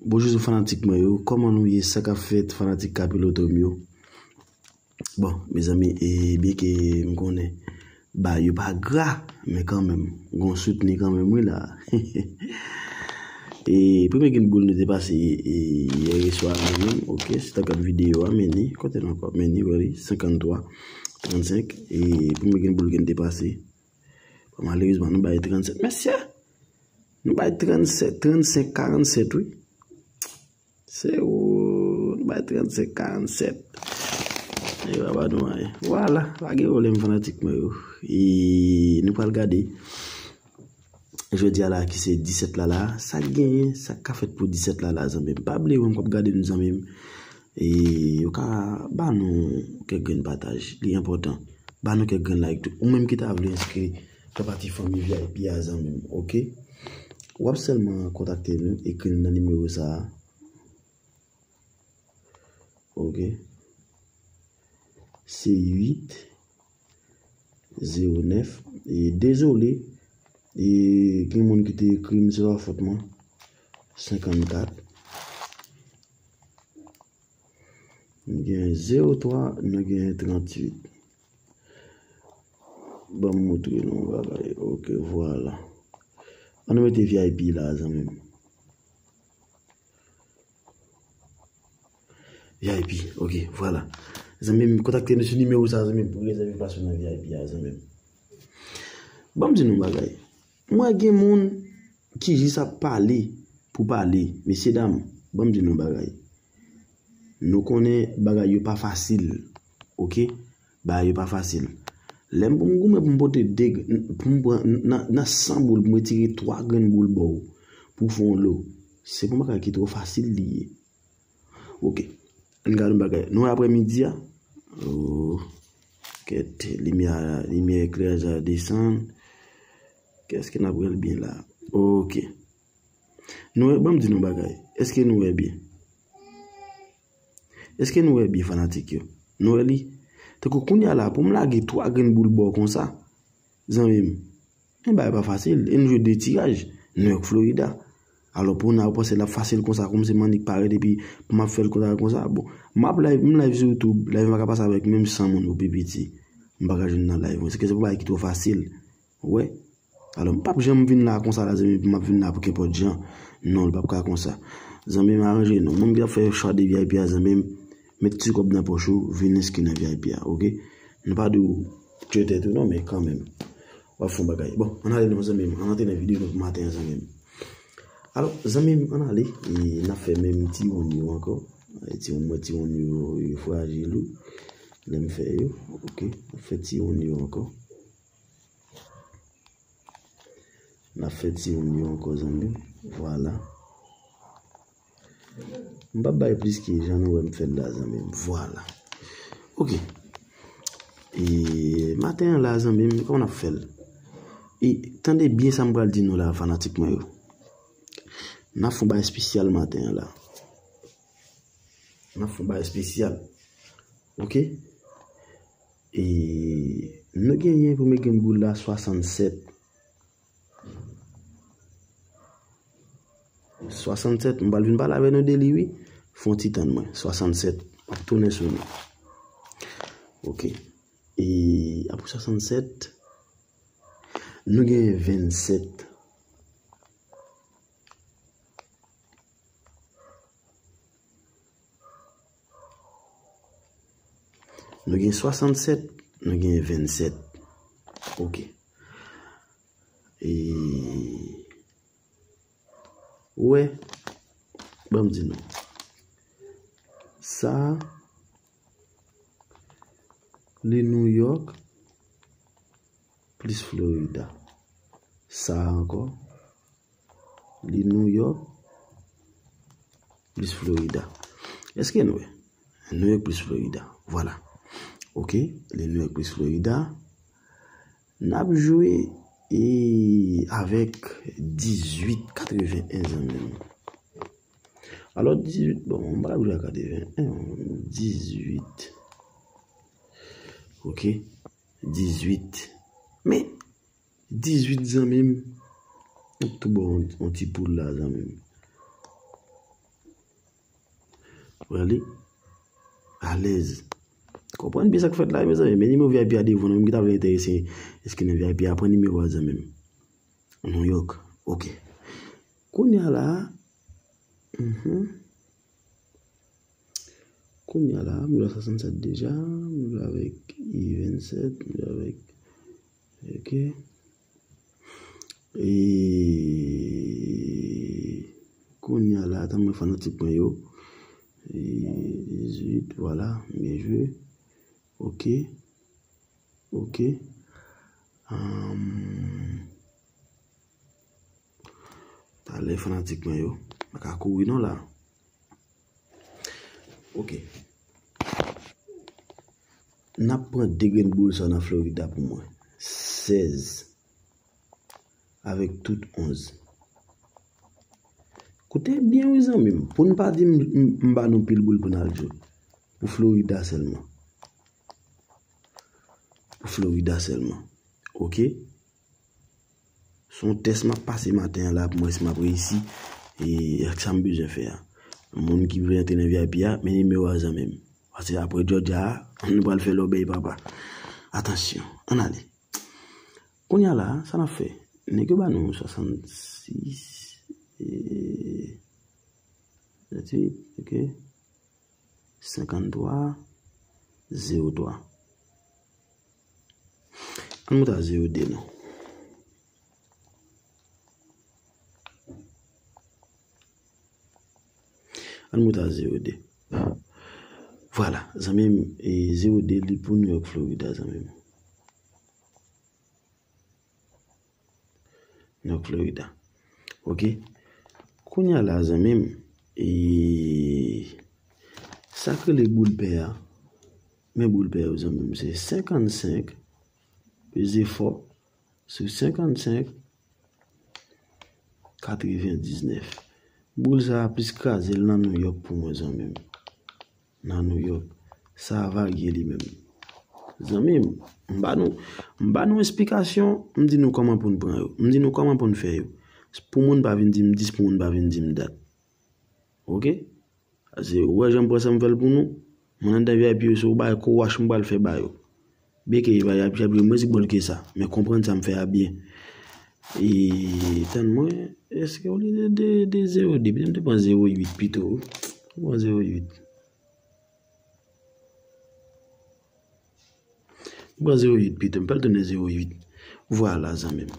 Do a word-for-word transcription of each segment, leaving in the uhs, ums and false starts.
Bonjou fanatik mwen yo, kòman nou ye? Sa k ap fèt fanatik Kapiloto m yo? Bon, mezanmi, e byen ke m konnen bagay yo pa gra, men kanmenm, gon soutni kanmenm wi la. E premye grenn boul nou te pase e, yè swa la menm, ok, se ta gad videyo a, men li, kote l ankò? Men li, wè li, senkanntwa, trannsenk, e premye grenn boul ke n te pase. Bon, malerezman, nou bay trannsèt. Mesye, nou bay trannsèt, trannsenk, karannsèt, wi. Se ou, nou bay trannsenk, karannsèt. E pa ba nou anyen. Vwala, pa gen pwoblèm fanatik mwen yo. E nou pral gade. Jodi a la ki se disèt la la, sa k genyen, sa k ka fèt pou disèt la la, zanmi m. Pa bliye ou menm k ap gade nou, zanmi m. E yo ka ba nou kèk grenn pataj, li enpòtan. Ba nou kèk grenn like tou. Ou menm ki ta vle enskri fè pati fanmi V I P a, zanmi m, ok? W ap sèlman kontakte nou, ekri nou nan nimewo sa a. Ok. Se uit zewo nèf. E dezole, e gen moun ki te ekri m, se pa fòt mwen. Senkannkat. Nou gen zewo twa, nou gen tranntuit. Ban m montre nou yon bagay. Ok, vwala. An nou mete V I P la, zanmi m. V I P, ok, vwala. Zanmi m, kontakte nou sou nimewo sa, zanmi m, pou rezève plas ou nan V I P a, zanmi m. Ban m di nou yon bagay. Mwen gen moun ki jis ap pale pou pale. Mesye dam, ban m di nou yon bagay. Nou konnen bagay yo pa fasil, ok? Bagay yo pa fasil. Lè m pou m goumen pou m pote de, pou m pran nan, nan san boul, pou m retire twa grenn boul ba w, pou w fè yon lo, se pou yon bagay ki twò fasil li ye. Ok. Ann gade yon bagay. Nou wè aprèmidi a? Oh, kèt, limyè, limyè ekleraj la desann. Èske n ap wè l byen la? Ok. Nou wè, ban m di nou bagay. Èske nou wè byen? Èske nou wè byen, fanatik yo? Nou wè li? Tankou kounye a la, pou m lage twa grenn boul ba w konsa, zanmi m, e bagay pa fasil. E n jwe de tiraj, New York, Florida. Alò, pou n a panse l ap fasil konsa, kòmsi m annik parèt epi pou m ap fè l konsa, konsa. Bon, m ap live, m live sou YouTube, live m pa ka pase avèk menm san moun pou pi piti. M pa ka jwenn nan live mwen. Se ke se pou bagay ki twò fasil. Ou wè? Alò, m p ap janm vin la konsa la, zanmi m, epi m ap vin la pou kenpòt jan. Non, l p ap ka konsa. Zanmi m, aranje nou. Moun ki ap fè chwa de V I P a, zanmi m, met ti kòb nan pòch ou, vin enskri nan V I P a, ok? Nou pa di w tye tèt ou non, men kanmenm. W ap fè yon bagay. Bon, ann ale non, zanmi m. Ann antre nan videyo nou pou maten an, zanmi m. Alò, zanmi m, ann ale. E n ap fè menm ti wonn yo ankò. E ti wonn, mwen ti wonn yo, yo frajil, wi. Lè m fè yo, ok. N ap fè ti wonn yo ankò. N ap fè ti wonn yo ankò, zanmi m. Vwala. M p ap bay plis ke jan nou wè m fè l la, zanmi m. Vwala. Ok. E maten an la, zanmi m, kòman n ap fè l? E tande byen sa m pral di nou la, fanatik mwen yo. N ap fè yon bagay espesyal maten an la. N ap fè yon bagay espesyal. Ok? E nou genyen premye grenn boul la, swasannsèt. Swasannsèt, m pral vin pale avè nou de li, wi. Fè yon ti tann mwen. Swasannsèt, m ap tounen sou nou. Ok. E apre swasannsèt, nou genyen vennsèt. Nou gen swasannsèt, nou gen vennsèt. Ok. E, ou wè, ban m di nou. Sa, li New York plis Florida. Sa ankò, li New York plis Florida. Èske nou wè? New York plis Florida. Vwala. Ok, li New York plis Florida. N ap jwe e avèk dizuit katreven en, zanmi m. Alò, dizuit, bon, m pa jwe a katreven en, dizuit. Ok, dizuit. Men, dizuit, zanmi m. M ap tou ba w yon, yon ti poul la, zanmi m. Ou wè li? Alèz. Konprann byen sa k fèt la, mezanmi. Men nimewo V I P a devan nou, menm ki ta vle enterese, èske nan V I P a, pran nimewo a, zanmi m. New York. Ok. Kounye a la, mhm. Kounye a la, m jwe swasannsèt deja, m jwe avèk I vennsèt, m jwe avèk, ok. E kounye a la, tann mwen fanatik mwen yo. E dizuit, vwala, byen jwe. Ok. Ok. Ahn, talè fanatik mwen yo. Pa ka kouri non la. Ok. N ap pran de grenn boul sa nan Florida pou mwen. Sèz. Avèk tout onz. Koute byen wi zanmi m. Pou n pa di m, m, m ba nou pil boul pou n al jwe. Pou Florida sèlman. Pou Florida sèlman. Ok? Se yon tès m ap pase maten an la pou m wè si m ap reyisi. E sa m bezwen fè a. Moun ki vle antre nan V I P a, men nimewo a zanmi m. Paske apre Georgia a, nou pral fè lòbèy papa. Atansyon. Ann ale. Kounye a la, sa n ap fè? Nèg yo ba nou swasannsis, e, venntuit, ok. Senkanntwa, zewo twa. Ann moute a zewo de non. Ann moute a zewo de. Vwala, zanmi m, e zewo de li pou New York, Florida, zanmi m. New York, Florida. Ok. Kounye a la, zanmi m, e sa k rele boul pè a, men boul pè yo, zanmi m, se senkannsenk, peze fò, sou senkannsenk, katrevendiznèf. Boul sa a plis kraze l nan New York pou mwen, zanmi m. Nan New York. Sa a varye li menm. Zanmi m, m ba nou, m ba nou esplikasyon, m di nou kòman pou n pran yo. M di nou kòman pou n fè yo. Pou moun pa vin di m dis, pou moun pa vin di m dat. Ok? Paske ou wè jan m pran sa m fè l pou nou. Moun anndan V I P yo, si w bay kou wach, m pral fè ba yo. Byen ke y ap, y ap jwe mwens bòl ke sa, men konprann sa m fè a byen. E tann mwen, èske olye de, de, de zewo de, pito m te pran zewo uit pito, wi. M pran zewo uit. M pran zewo uit pito, m fè l tounen zewo uit. Vwala, zanmi m.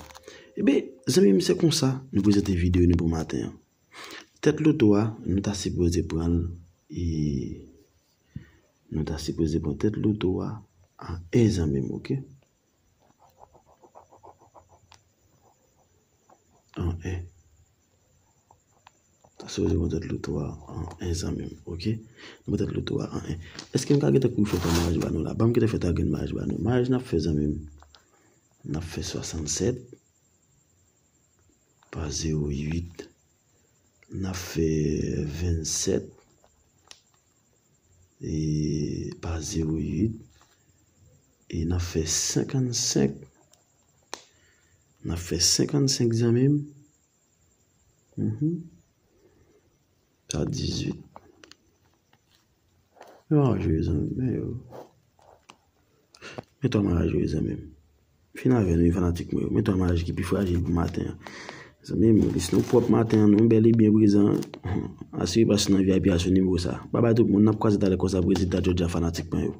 Ebyen, zanmi m, se konsa nou prezante videyo nou pou maten an. Tèt loto a, nou ta sipoze pran l, e nou ta sipoze pran tèt loto a an en, zanmi m, ok? An en. Ta sipoze pran tèt loto a an en, zanmi m, ok? Nou pran tèt loto a an en. Èske m ka gentan kouri fè tan maraj ba nou la? Ban m gentan fè tan grenn maraj ba nou. Maraj n ap fè, zanmi m. N ap fè swasannsèt pa zewo uit. N ap fè vennsèt, e, pa zewo uit. E n ap fè senkannsenk. N ap fè senkannsenk, zanmi m. Mhm. Sa dizuit. Men w ap jwe, zanmi m, men yo. Men twa maraj yo, zanmi m. Fin avè nou, fanatik mwen yo. Men twa maraj ki pi frajil pou maten an. Zanmi m, list nou pwòp maten an, nou bèl e byen prezan. Asire pas nan V I P a sou nimewo sa. Babay tout moun, n ap kwaze talè konsa pou rezilta jodi a, fanatik mwen yo.